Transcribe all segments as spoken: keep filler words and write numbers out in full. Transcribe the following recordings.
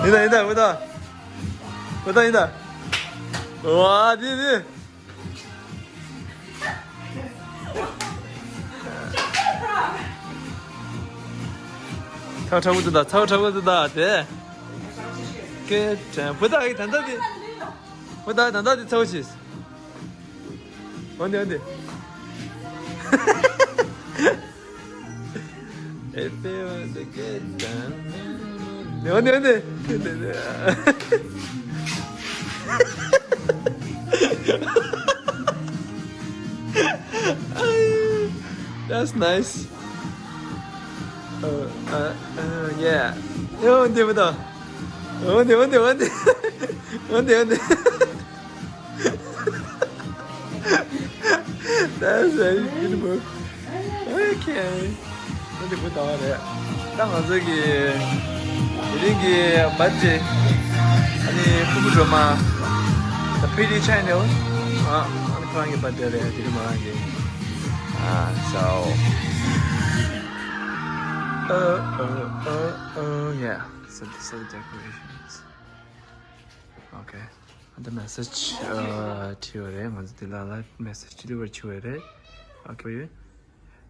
ཡིན་ད་ཡིན་ད་ཡིན་ད། ཡིན་ད་ཡིན་ད། ཝ་དེ་དེ། ཚ་བ་ཚ་བོ་དེ་ད་ཚ་བ་ཚ་བོ་དེ་ད་དེ། ཀེ་ཅན་བུ་ད་ཡི་ད་ད་དེ། བུ་ད་ད་ད་དེ་ཚ་བོ་ཞིག་འོན་ཏེ་འོན་ཏེ། If it was a good time. འོན་ཏེ་འོན་ཏེ། That's nice. Uh, uh, uh, yeah. འོན་ཏེ་བུ་ད། འོན་ཏེ་འོན་ཏེ་འོན་ཏེ། འོན་ཏེ་འོན་ཏེ། That's very beautiful. Okay. ད་འདི་བུ་ད་བ་རེད། ད་ང་ཚོ་གི་དེ་རིང་གི་བར་ཐི་ཌེ། ཨ་ནི་ཕྲུ་གུ་སྒྲོལ་མ། The pretty channel. ཨ་ཨ་ནི་ཁོ་རང་གི་བར་ཐི་ཌེ་རེད། དེ་རིང་མོ་རང་གི། ཨ་so. Uh, uh, uh, uh, yeah. So these are the decorations. Okay. ཨ་ད་མེ་སེ་ཇི་ཨ་བྲིས་ཡོད་རེད། ང་ཚོ་འདི་ལ་ལའིབ་མེ་སེ་ཇི་ཌི་ལི་ཝར་བྱས་ཡོད་རེད། Okay.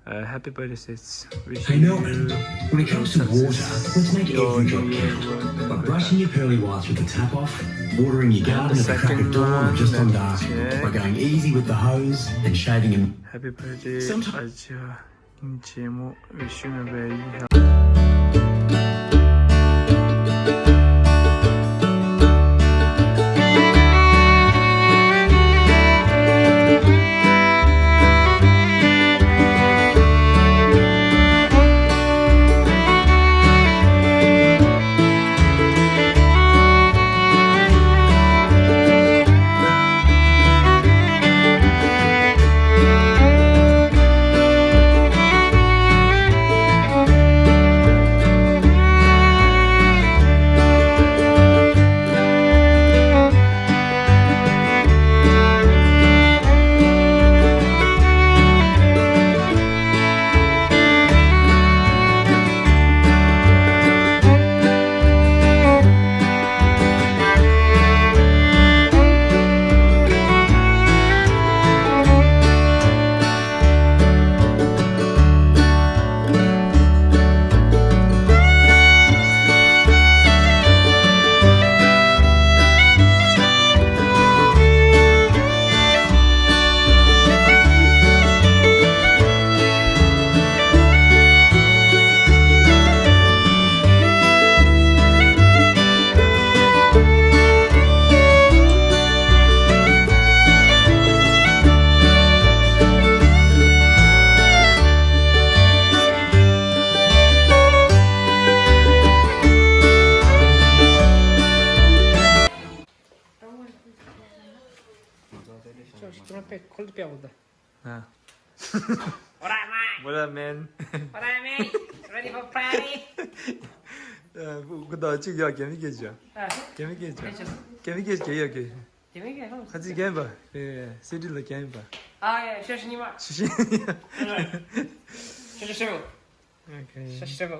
Uh, happy birthday says, wish Hey, Melbourne. When it comes to water, let's make every drop count. By brushing your pearly whites with the tap off, watering your garden at the crack of dawn or just on dark, by going easy with the hose and shaving your Happy birthday, Ajia. Jemo, wish you a very healthy What up, man? What up, man? Ready for party? ཨ། ཁོ་ད་ཅིག་ཡ་རྒྱ་མི་སྐད་ཆ། ཨ། རྒྱ་མི་སྐད་ཆ། རྒྱ་མི་སྐད་ཆ་རྒྱ་ཡ་གི། རྒྱ་མི་སྐད་ཧོ། ཁ་ཚིག་རྒྱ་ཡིན་པ། ཨེ། སི་ཊི་ལ་རྒྱ་ཡིན་པ། ཨ་ཡ། ཤ་ཤི་ཉི་མ། ཤ་ཤི་ཉི་མ། ཤ་ཤི་ཤ་ཤི། Okay. ཤ་ཤི་ཤ་ཤི།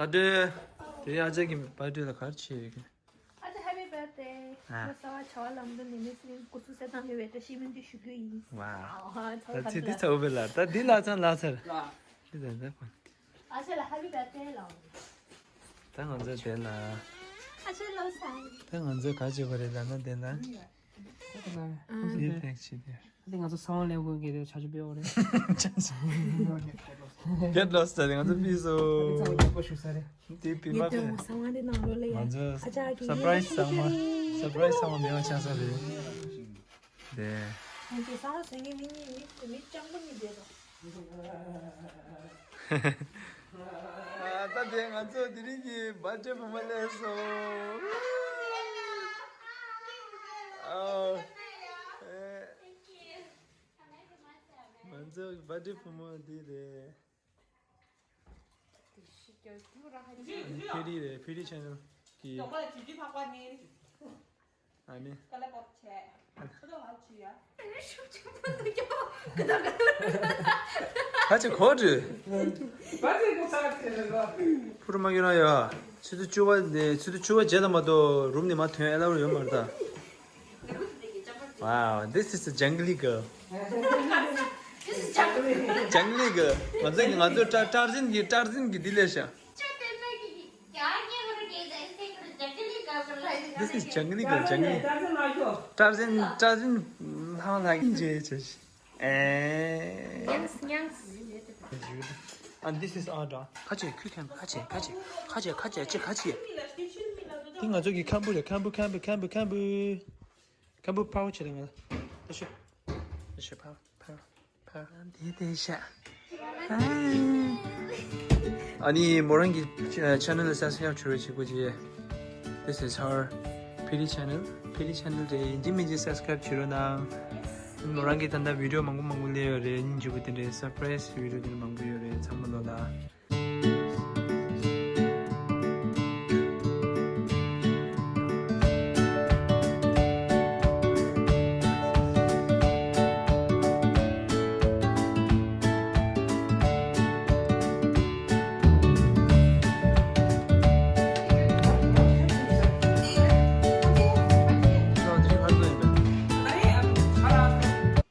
ད་ལྟའི་དེ་ཨ་ཅག་གི་བར་ཐི་ཌེ་ལ་ག་རེ་བྱས་ཡོད་ཀྱི། ཨ་ཅག་ཧེ་པི་བར་ཐི་ཌེ། ཨ། ཁ་ས་བ་ཆ་བ་ལམ་དུ་ནི་མི་སྲིན་སྐུ་གཟུགས་གསལ་ཐང་ཡོད་པའི་བཀྲ་ཤིས་སྨོན་འདུན་ཞུ་རྒྱུ་ཡིན། ཝའོ། ཨ། ད་ཚིག་འདི་ཚ་བོ་བེ་ལ་ད་འདི་ལ་ཚང་ལ་ཚར། ལ། འདི་ད་ད་ཁོ། ཨ་ཅག་ལ་ཧེ་པི་བར་ཐི་ཌེ་ལ། ད་ང་ཚོ་དེ་ལ། ཁ་ཆེ་ལོ་སང་། ད་ང་ཚོས་ག་བྱེད་དགོས་རེད་ལབ་ན་དེ་ན། ཨ། དེ་ཐེག་ཆེ་དེ། ད་ང་ཚོ་ས་བོན་ལེན་དགོས་གི་རེད། ཆ་ཆུ་པེ་འོ་རེད། Get lost ད་ང་ཚོ་ཕི་སོ། ད་ཚང་མ་ཡག་པོ་ཞུ་ས་རེད། དེ་བི་མ་ཡེ་ཏོ་ཕེ། ས་བོན་དེ་ནང་ལོ་ལ་ཡ། ང་ཚོ་ཨ་ཅག་གི་surprise ཚང་མ་surprise ཚང་མ་མེད་པ་ཆགས་ས་རེད། དེ། ང་ཚོ་ས་བོན་ཟེར་མཁན་མི་གཉིས་མི་མི་སྤྱང་པོ་གཉིས་བསྡད་རོགས། ད་དེ་ང་ཚོ་དེ་རིང་གི་བར་ཐི་ཌེ་བུ་མོ་སླེབས་སོང་། ཨའོ། ཨེ། ང་ཚོ་བར་ཐི་ཌེ་བུ་མོ་འདི་རེད། ཕེ་རི་རེད། ཕེ་རི་ཆེ་ནལ་གི། ཨ་ནི། ཁ་ཆེ་གོ་དྲི། ཕུ་རུ་མ་གྱོན་ན་ཡ། ཆུ་ཚོད་བཅུ་པ་ནས་ཆུ་ཚོད་བཅུ་པ་རྗེས་ལ་མ་གཏོགས་རུམ་ནས་མ་ཐོན་ཨེ་ལའོ་ཡོད་མ་རེད་ད། Wow, this is a jungly girl. This is jungly. Jungly girl. ང་ཚོ་གི་ང་ཚོ་ཊར་ཊར་ཛན་གྱི་ཊར་ཛན་གྱི་འདི་ལས་ཤ། This is jungly girl, jungly. ཊར་ཛན་ཊར་ཛན་ལྷང་ལྷང་ཅེས་ཅེས། ཨེ། ཉངས་ཉངས། And this is our dog. ཁ་ཆེ་ཁུ་ཁན་ཁ་ཆེ་ཁ་ཆེ་ཁ་ཆེ་ཁ་ཆེ་ཁ་ཆེ་ཁ་ཆེ། འདི་ང་ཚོ་གི་ཁམ་བུ་རེད། ཁམ་བུ་ཁམ་བུ་ཁམ་བུ་ཁམ་བུ། ཁམ་བུ་ཕའོ་ཆེ་རེད་ང་ལ། ད་ཤོད། ད་ཤོད་ཕའོ་ཕའོ་ཕའོ། འདི་དེ་ཤ། ཨ་ནི་མོ་རང་གི་ཆེ་ནལ་ལ་སབ་སི་ཀ་རབ་བྱེད་རོགས་བྱེད་དགོས་ཀྱི། This is her pretty channel. Pretty channel དེ་ཡིན་གཅིག་མིན་གཅིག་སབ་སི་ཀ་རབ་བྱེད་རོགས་གནང་། མོ་རང་གི་ད་ལྟ་བི་ཌི་ཡོ་མང་པོ་མང་པོ་སླེབས་ཡོད་རེད། སྙིང་རྗེ་པོ་དེ་འདྲའི་སར་པ་རའི་སི་བི་ཌི་ཡོ་དེ་འདྲ་མང་པོ་ཡོད་རེད། ཚང་མ་ལོ་ལ།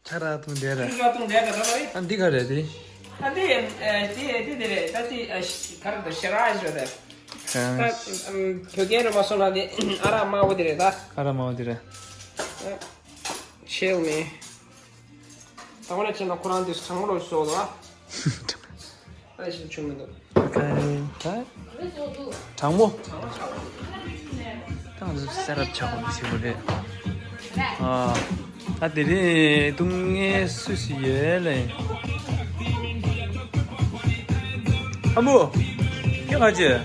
ཁྱ་ར་ཐུང་དེ་རེད། ཁྱ་ར་ཐུང་དེ་རེད་ད་རེད། ཨ་འདི་ག་རེད་དེ། ཨ་འདི་ཨ་འདི་འདི་འདི་རེད། ད་འདི་ཨ་ཤ་ག་རེ་ད་ཤ་ར་ཞོ་རེད། ད་ཨམ་བོད་སྐད་རུ་མ་སོང་ན་འདི་ཨ་ར་དམར་པོ་འདི་རེད་ད། ཨ་ར་དམར་པོ་འདི་རེད། ཨ་ཤེལ་ནི། ད་ཁོ་ན་ཁྱེད་ན་ཁོ་རང་འདི་གྲང་མོ་ལོ་ཞོ་ལ། ཨ་ཞིག་ཆུང་མི་འདུག་ཨ་ཁ་ད། གྲང་མོ། ད་ང་ཚོ་སེ་རབ་ཆགས་པ་ཞིག་རེད། ཨ། ད་དེ་རིང་བཏུང་མཁན་སུ་ཞིག་ཡོད་ལེ། ཨ་མོ། ཁྱེད་ག་ཅི།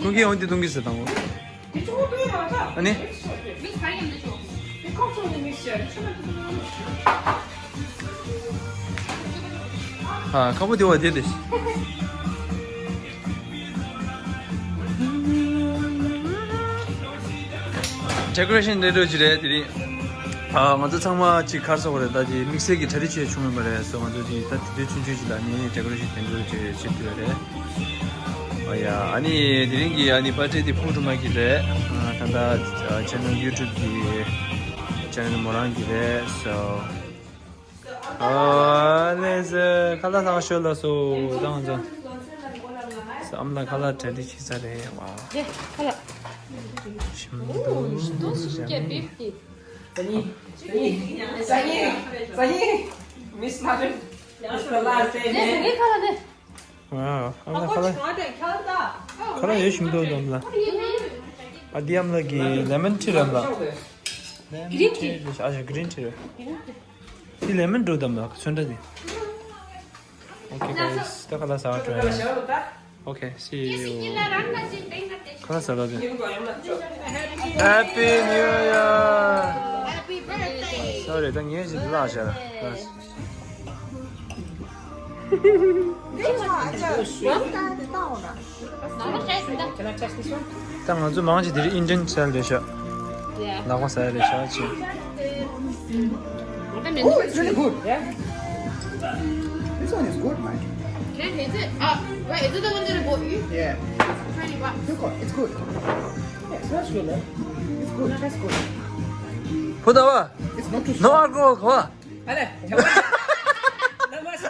ཁོང་གིས་འོང་དེ་བཏུང་གི་ཟེར་དང་། ཨ་ནི། ཨ་ཁ་པོ་དེ་བ་དེ་དེ། ཌེ་ཀོ་རེ་ཤན་རེ་འགྲོ་ཅི་རེད་དེ་རིང་། ཨ་ང་ཚོ་ཚང་མ་ཅིག་གར་སོགས་རེད། ད་ཅི་དམིགས་བསལ་གྱི་གྲ་སྒྲིག་བྱས་བྱུང་ཡོད་མ་རེད་སོ། ང་ཚོ་ཅིག་ད་དེ་དུས་ཆུང་ཆུང་ཅིག་ལ་ནི་ཌེ་ཀོ་རེ་ཤན་དེ་འགྲོ་ཅི་བྱེད་དུས་རེད། ཨ་ཡ། ཨ་ནི་དེ་རིང་གི་ཨ་ནི་པར་ཊི་དེ་ཕུག་ཀྲུ་མ་གི་རེད། ཨ་ད་ལྟ་ཨ་ཆེ་ནལ་ཡུ་ཊུབ་གི་ཆེ་ནལ་མོ་རང་གི་རེད་སོ། ཨ་ལེ་ཟེ་ཁ་ལག་ལྷག་ཤོས་ལ་སོ་དང་ཚོ། ཨམ་ལ་ཁ་ལག་གྲ་སྒྲིག་བྱེད་ས་རེད་བ། ཡེ་ཁ་ལག་ཤིམ་ཏུ་ཤིམ་ཏུ་ཤིམ་ཏུ། Miss Martin. Miss Martin. ཡེ་ཁ་ལག་ནི། ཨ་ཨ་ལ་ཁ་ལག་ཁ་ལག་ཡོད་ཤིང་ཏོག་འཛོམས་ལ། ཨ་འདི་ཨམ་ལ་གི་ལེ་མོན་ཊི་རམ་ལ། ལེ་མོན་ཊི་ཨ་ཞེ་གི་གི་རིན་ཊི་རེད། འདི་ལེ་མོན་འགྲོ་དམ་ལ་ཚོན་ཁྲ་འདི། Okay guys, ད་ཁ་ལག་ཟ་བ་འགྲོ་ཡ། Okay, see you. ཁ་ལག་ཟ་བ་འགྲོ། Happy New Year. Happy birthday. Sorry, ད་ངས་ཞིག་ལ་བྱ། ད་ང་ཚོ་མང་ཆེ་དེ་རིང་ཨིན་ཌི་ཡན་སི་ཊལ་རེད་ཤག་ལག་པ་ཟ་ཡ་རེད་ཤག་ཅིག Oh, it's really good. Yeah. This one is good, man. Can I taste it? Uh, wait, is it the one that I bought you? Yeah. Tiny box. Look, it's good. Yeah, it smells good, man. It's good. It tastes good. Put our It's not too no sweet. Alcohol, what? Hello. Namaste.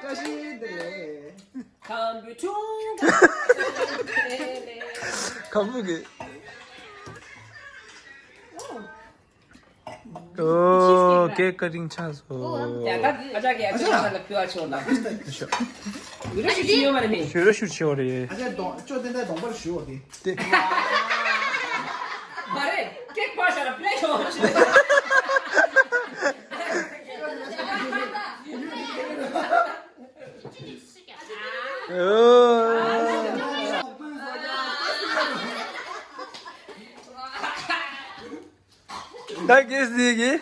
བཀྲ་ཤིས་བདེ་ལེགས། ཁམ་བུ་ཁྲུང་། ཁམ་བུ་གི། ཨོ་ཀེག་ཀ་ཊིང་ཆགས་སོང་། ཡ་ད་ཨ་ཅག་གིས་ཨ་ཅག་ལ་ཕུལ་བ་ཆོག་ལ། ཡུ་ར་ཤུ་ཤུ་ཡོད་མ་རེད་མི། ཞུ་ར་ཤུ་ཆེ་བ་རེད། ཨ་ཅག་གདོང་ཅོ་ཏན་ཏན་གདོང་པར་ཞུ་བ་དེ། དེ། མ་རེད། ཀེག་ཕར་བཞག་ལ་པི་ལེ་ཤོར་ཞུ། ད་གེ་སི་གི།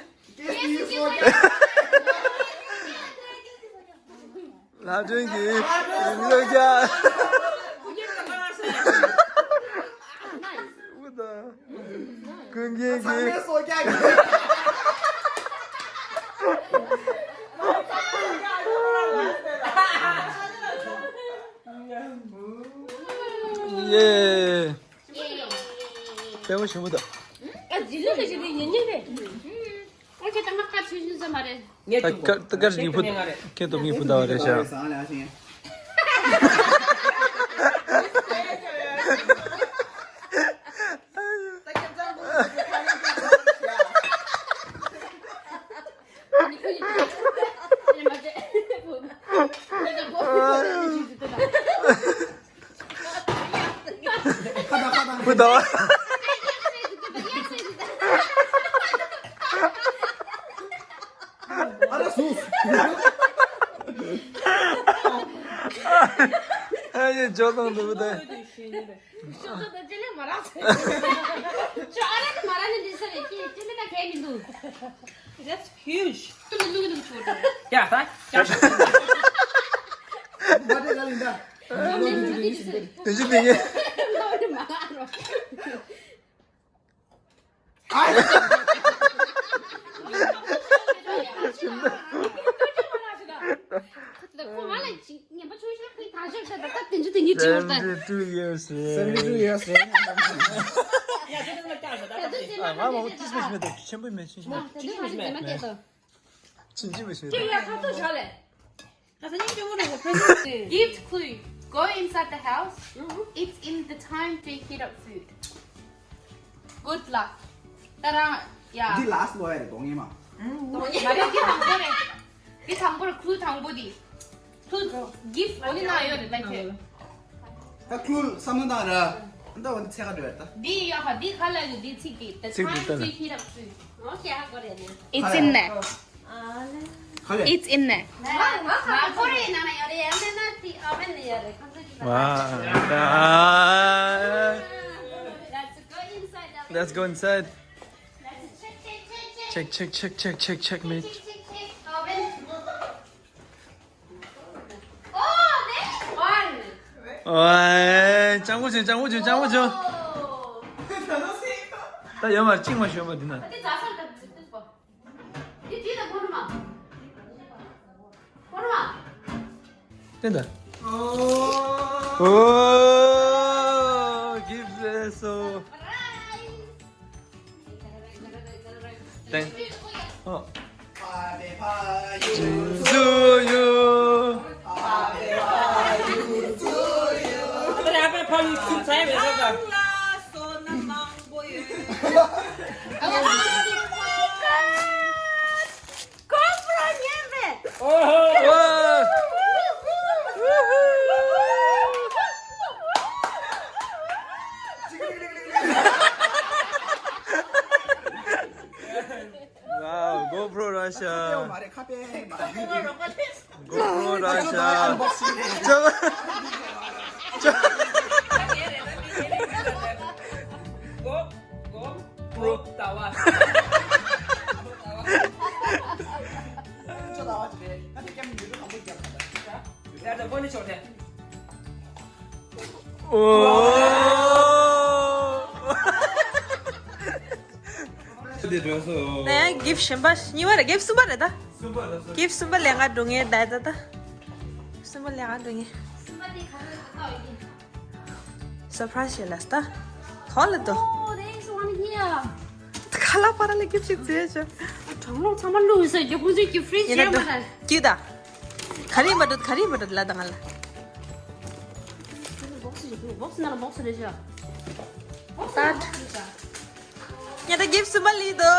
ལྷ་སྒྲོན་གྱི་ཡིན་ལོ་རྒྱ། ཨུ་ད། ཀུན་མཁྱེན་གྱི། ཡེ། པད་མ་ཞིམ་པོ་དང་། ཨ་ཇི་ལི་ལ་ཞིག་ཡིན་ཉེ་རེད། ཨ་ཁྱེད་ད་ང་ཁ་ཆུ་ཆུ་ཟ་མ་རེད། ད་ཀར་ད་ཀར་ཡིག་ཕུ་ཁྱེད་ཏོ་མི་ཕུ་ད་བ་རེད་ཤག་ཕུ་ད་བ། ཨ་ར་སུས། ཨ་ཡེ་ཇོ་དང་འདུག་ད། ཤོག་ཐོག་ཏུ་ཅི་ལས་མ་རག་ཚེ། ཅོ་ཨ་ར་ནི་མ་ར་ནི་འདི་ས་རེད་ཀྱི་ཅི་ལས་ད་གས་མི་འདུག That's huge. ཏུ་ལུ་ལུ་ལུ་ཆོ་ཏུ། ཡ་ད་ཡ་ཤོག་མ་རེད་ལ་ལིན་ད། ཏུ་ཅི་ཏི་ངེ། Seventy two years. Seventy two years. ང་མ་ཏིས་མེད་ཤི་མེད་ཆེན་པོ་མེད་ཆེན་པོ་མེད། ཆིན་ཆིན་མི་ཤེས། ཁྱེད་ཡར་ཁ་ཐུག་བཞག་ལས། ད་ས་ཉིན་ཅོ་མོ་རེ་བོ་ཕན་ཚུན། Gift clue. Go inside the house. It's in the time to heat up food. Good luck. ད་རང་ཡ། འདི་ལ་སི་ལོ་ཡ་རེད་གདོང་ཡེ་མ། མ་རེད་འདི་དང་པོ་རེད། འདི་དང་པོ་རེད། clue དང་པོ་འདི། clue gift only now ཡོད་རེད་ལ་ཁྱེད། ད་clue བསམ་བློ་བཏང་ར། ད་འོ་འདི་ཚད་ག་འགྲོ་ཡ་ད། འདི་ཡ་ཧ་འདི་ག་ལ་ཡོད་འདི་ཚིག་འདི། The ཚིག་འདི་time ལྟ་to ན། Heat up food. It's in there. ག་ལེ། It's in there. ང་ཁོ་རེ་ན་ན་ཡོད་རེད་ཡ་ན་ན་དེ་ཨ་བན་ནི་ཡོད་རེད་ཁ་ཚོད་ཀྱི་པ། Wow. Let's go inside. Let's go inside. Let's check, check, check, check, check, check, check, check, check, check, check, check, check, check, check, check, check, check. Oh, there's one. ཨོའི། ཅང་པོ་བྱུང་ཅང་པོ་བྱུང་ཅང་པོ་བྱུང་། ད་ཡོད་མ་རེད་ཅིག་མ་ཞོན་པ་འདི་ན། ཏན་ཏན། ཨོ། Gift so. ཏན། ཨོ། To you. GoPro ཉན་པས། ཨོ་ཧོ། Wow, GoPro ར་ཤག་མ་རེད་ཁ་པེ་མ་རེད། GoPro ར་ཤག་ཅོ་ཅོ། GoPro ལྟ་བ། ཨོ། དེ་འགྲོ་སོ། ནས་gift གཞན་པ་གཉིས་པ་རེད། gift གསུམ་པ་རེད་ད། གསུམ་པ་རེད་སོ། gift གསུམ་པ་ལེན་ག་འགྲོ་ངེས་ད་ད་ད། གསུམ་པ་ལེན་ག་འགྲོ་ངེས། གསུམ་པ་དེ་ག་རེ་ད་ཡིན། Surprise ཞེས་ལ་སྟ། ཐོག་ལ་དོ། Oh, there's one here. ཁ་ལག་པར་ལ་gift ཞིག་བཙལ་ཆོག་གྲང་རླུང་ཚང་མ་བླུགས་ཟེར་རྒྱུ་ཁོང་ཚོའི་gift fridge ཡིན་ན་ཡོད་མ་རེད། ཀྱི་ད། ག་རེ་མ་འདུག་ག་རེ་མ་འདུག་ལ་དང་ལ། box ཞིག་འདུག box ནང་ལ་box རེད་ཤག box ད། ཉ་ད་gift གསུམ་པ་ལི་དོ།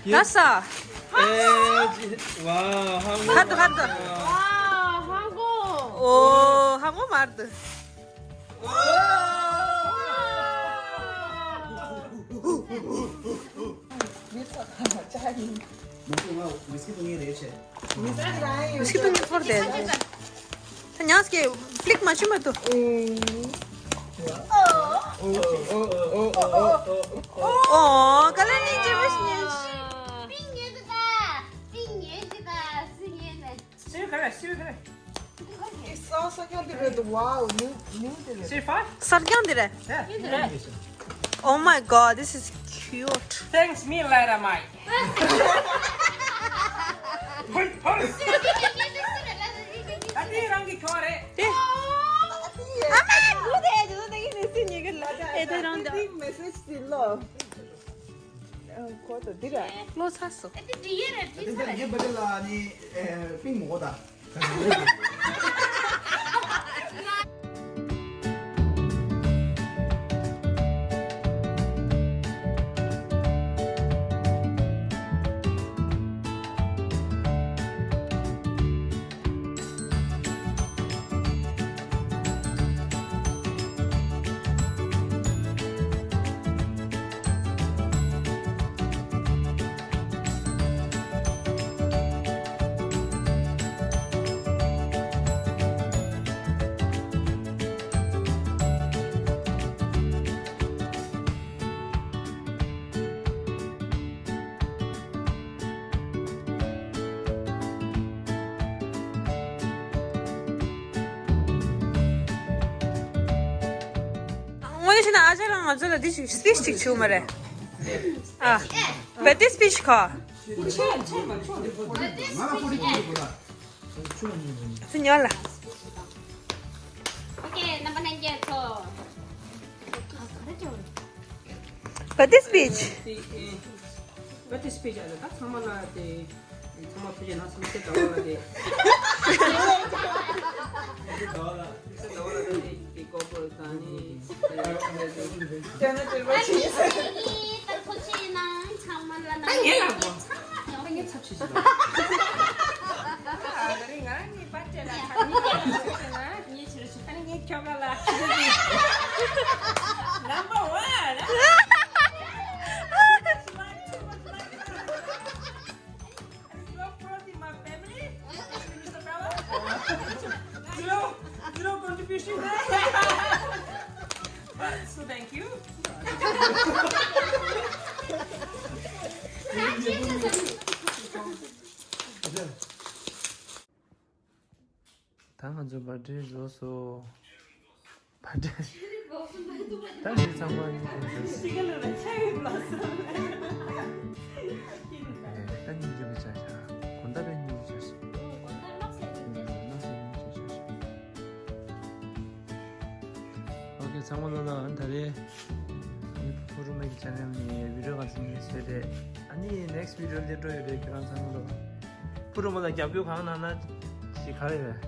ད་ས། ཨེ། ཝའོ། ཧང་གོ། ཧ་ཏུ་ཧ་ཏུ། ཝའོ། ཧང་གོ། ཨོ། ཧང་གོ་མར་དུ། མི་ཚོགས་ཁ་མ་ཆག་ཡིན། མ་གཏོགས་ང་ཝིས་ཀི་འཐུང་མཁན་རེད་བྱས། ཝིས་ཀི་འཐུང་མཁན་ཚོར་དེ། ད་ཉག་གི་ཕླིག་མ་བྱུང་མ་ཐུབ། ཨོ། ཨོ། ཨོ། ཨོ། ཨོ། ཨོ། ཨོ། ག་ལེ་ནི་ཅི་མི་ཤེས་ཉན། པིན་ཉན་གི་ད། པིན་ཉན་གི་ད། སུ་ཉན་ནས། སུའི་ག་རེ། སུའི་ག་རེ། ས་ས་ཀྱང་དེ་རེད། ཝའོ། ཉུ་ཉུ་དེ་རེད། སུའི་ཕ། ས་ཀྱང་དེ་རེད། ཡ། ཉུ་དེ་རེད། Oh my god, this is cute. Thanks me later, mate. ཧོལ་ཧོལ། ད་དེ་རང་གི་ཁྱོ་རེད། དེ། ཨ་མ་དེ་དེ་དེ་ཡིན་ནི་སི་ཉི་གི་ལ་ཨེ་དེ་རང་དེ། Big message still love. ཁོ་ད་འདི་ར་བློ་ཚ་སོ། ཨེ་དེ་འདི་ཡེ་རེད། འདི་ཚ་རེད། ངའི་བར་ཐི་ཌེ་ལ་ནི་པིང་མོ་ད། དངོས་གནས་བྱས་ན་ཨ་ཅག་ལ་ང་ཚོ་ལ་འདི་ཞིག་སི་པིཆ་ཅིག་བྱུང་མ་རེད། ཨ། བེ་ཏི་སི་པིཆ་ཁ། སུ་ཉོ་ལ། ཨོ་ཁེ། རྣམ་པ་ལྷན་རྒྱས་ཚོ། བེ་ཏི་སི་པིཆ། བེ་ཏི་སི་པིཆ་ཨ་ད་ཚང་མ་ལ་དེ། ཚང་མ་ཕུལ་རྗེས་ན་སེམས་ཅན་ཟླ་བ་ལ་དེ། སེམས་ཅན་ཟླ་བ་ལ་དེ་དེ་ཀོ་པོ་ད་ནི། ད་ནི་ད་ཁོ་ཆེ་ན་ཚང་མ་ལ་ན། ད་ངས་ལ་གོ། ད་ངས་ཚབ་ཆེ་ཞིག་ལ། ད་རེས་ང་རང་གཉིས་པར་ཏི་ལ་ཚབ་ཉིད་ལ་ཚབ་ཆེ་ན་ངས་ཆེ་རུ་ཞིག་ད་ནི་ངས་ཁྱོ་ག་ལ། Number one. Love growth in my family. Mister Bravo. Zero, zero contribution. So thank you. ད་ང་ཚོ་བར་ཐི་ཌེ་རྫོགས་སོང་། བར་ཐི་ཌེ། ད་ལས་ཚང་མ་ཡིན་དགོས་ཞུ། ད་སྙིང་རྗེ་པོ་བྱ་བྱ། དགོང་དག་པའི་སྙིང་རྗེ་བྱ་བྱ། ལགས་སོ་སྙིང་རྗེ་བྱ་བྱ། ཨོ་ཁེ། ཚང་མ་ལོ་ལ་ཨ་ད་རེས་ཕུ་རུ་མའི་ཆེ་ནལ་ནས་བི་ཌི་ཡོ་ག་ཚོད་ནས་བཟོས་ཏེ། ཨ་ནི་ནེག་སི་ཊི་བི་ཌི་ཡོ་ལ་སླེབས་འགྲོ་ཡོད་རེད། ཁྱེད་རང་ཚང་མ་ལོ། ཕུ་རུ་མ་ལ་རྒྱབ་སྐྱོར་གང་གནང་ན་ཞིག་ག་རེ་རེད།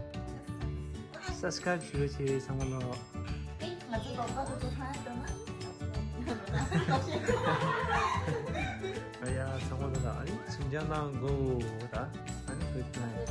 སབ་སི་ཀ་རེབ་ཞུ་རོགས་བྱེད་ཚང་མ་ལོ། ང་ཚོ་ལོག་པ་དེ་ཚོ་ཧ་ཡ་ན། ཨ་ཡ་ཚང་མ་ལོ་ལ་ཨ་ནི་ཚིག་འཇམ་གནང་དགོས་ད། ཨ་ནི་good night།